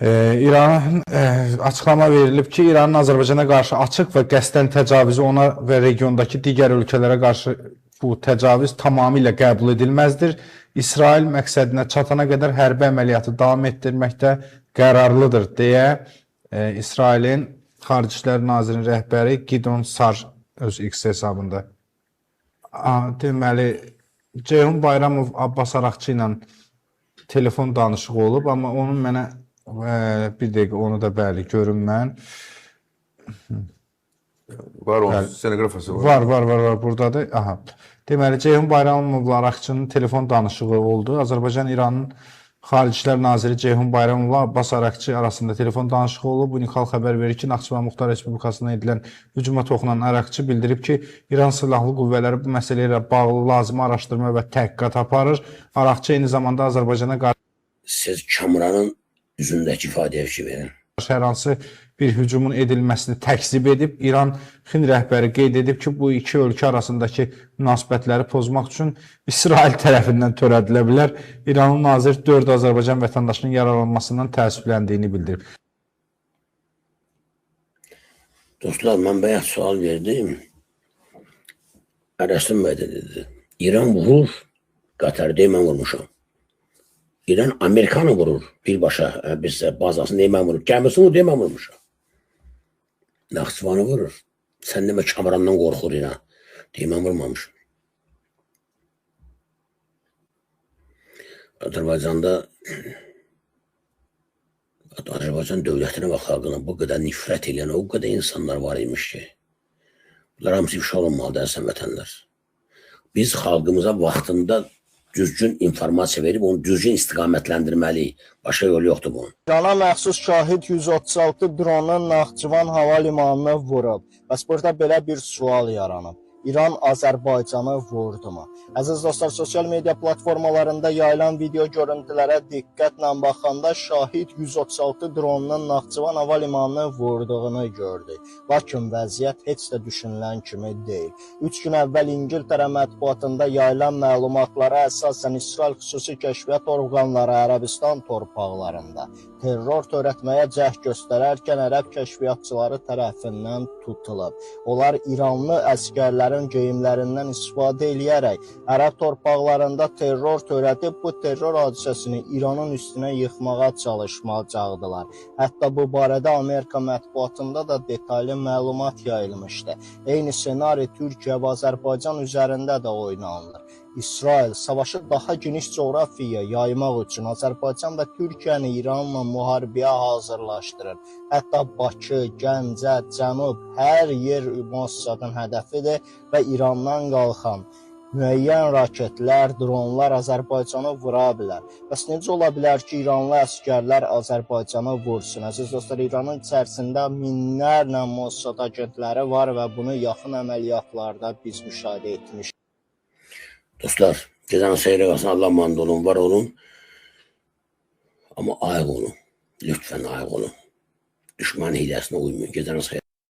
İranın açıqlama verilib ki, İranın Azərbaycana qarşı açıq və qəsdən təcavüzü ona və regiondakı digər ölkələrə qarşı bu təcavüz tamamilə qəbul edilməzdir. İsrail məqsədinə çatana qədər hərbi əməliyyatı davam etdirməkdə qərarlıdır deyə İsrailin Xarici İşlər Nazirinin rəhbəri Gidon Sar öz X hesabında. Deməli, Ceyhun Bayramov Abbas Araqçı ilə telefon danışığı olub, amma onun mənə bir dəqiqə onu da bəli görüm mən. Var onun stenoqrafası var. Var, var, var, var, burdadır. Aha. Deməli, Ceyhun Bayramovla Araqçının telefon danışığı oldu. Azərbaycan İranın Xarici İşlər Naziri Ceyhun Bayramovla Abbas Araqçı arasında telefon danışığı olub. Unikal xəbər verir ki, Naxçıvan Muxtar Respublikasına edilən hücuma toxunan Araqçı bildirib ki, İran Silahlı Qüvvələri bu məsələ ilə bağlı lazımi araşdırma və təhqiqat aparır. Araqçı eyni zamanda Azərbaycana qarşı Siz Kamranın üzündəki ifadəyə fikir verin. hər hansı bir hücumun edilməsini təkzib edib. İran XİN rəhbəri qeyd edib ki, bu iki ölkə arasındakı münasibətləri pozmaq üçün İsrail tərəfindən törədilə bilər. İranlı nazir 4 Azərbaycan vətəndaşının yaralanmasından təəssüfləndiyini bildirib. Dostlar, mən bayaq sual verdim. Ərəstin bəy də dedi. İran vurur, Qətər deyir, mən vurmuşam. İran Amerikanı vurur birbaşa biz bazasını deyir, mən vurur. Gəmisini vurur, deyir, mən vurmuşam. Naxçıvanı vurur. Sən demə Kamrandan qorxur İran. Deyir, mən vurmamışam. Azərbaycanda Azərbaycan dövlətinə və xalqına bu qədər nifrət edən o qədər insanlar var imiş ki, bunlar hamısı ifşa olunmalıdır əziz vətənlər. Biz xalqımıza vaxtında düzgün informasiya verib onu düzgün istiqamətləndirməliyik. Başqa yolu yoxdur bunun. İrana məxsus Şahid 136 dronu Naxçıvan hava limanını vurub. Bəs burada belə bir sual yaranıb. İran Azərbaycanı vurdumu? Əziz dostlar, sosial media platformalarında yayılan video görüntülərə diqqətlə baxanda Şahid 136 dronunun Naxçıvan hava limanını vurduğunu gördük. Lakin vəziyyət heç də düşünülən kimi deyil. 3 gün əvvəl İngiltərə mətbuatında yayılan məlumatlara əsasən İsrail xüsusi kəşfiyyat orqanları Ərəbistan torpaqlarında terror törətməyə cəhd göstərərkən ərəb kəşfiyyatçıları tərəfindən tutulub. Onlar İranlı əsgərlərin geyimlərindən istifadə eləyərək ərəb torpaqlarında terror törədib bu terror hadisəsini İranın üstünə yıxmağa çalışacaqdılar. Hətta bu barədə Amerika mətbuatında da detallı məlumat yayılmışdı. Eyni ssenari Türkiyə və Azərbaycan üzərində də oynanılır. İsrail savaşı daha geniş coğrafiyaya yaymaq üçün Azərbaycan və Türkiyəni İranla müharibəyə hazırlaşdırır. Hətta Bakı, Gəncə, Cənub hər yer Mossadın hədəfidir və İrandan qalxan müəyyən raketlər, dronlar Azərbaycanı vura bilər. Bəs necə ola bilər ki, İranlı əsgərlər Azərbaycanı vursun? Əziz dostlar, İranın içərisində minlərlə Mossad agentləri var və bunu yaxın əməliyyatlarda biz müşahidə etmişik. Dostlar, gecənin xeyrə qalsın, Allah emanet olun, var olun. Amma ayıq olun. Lütfən ayıq olun. Düşmənin hiləsinə uymayın. Gecəniz xeyir.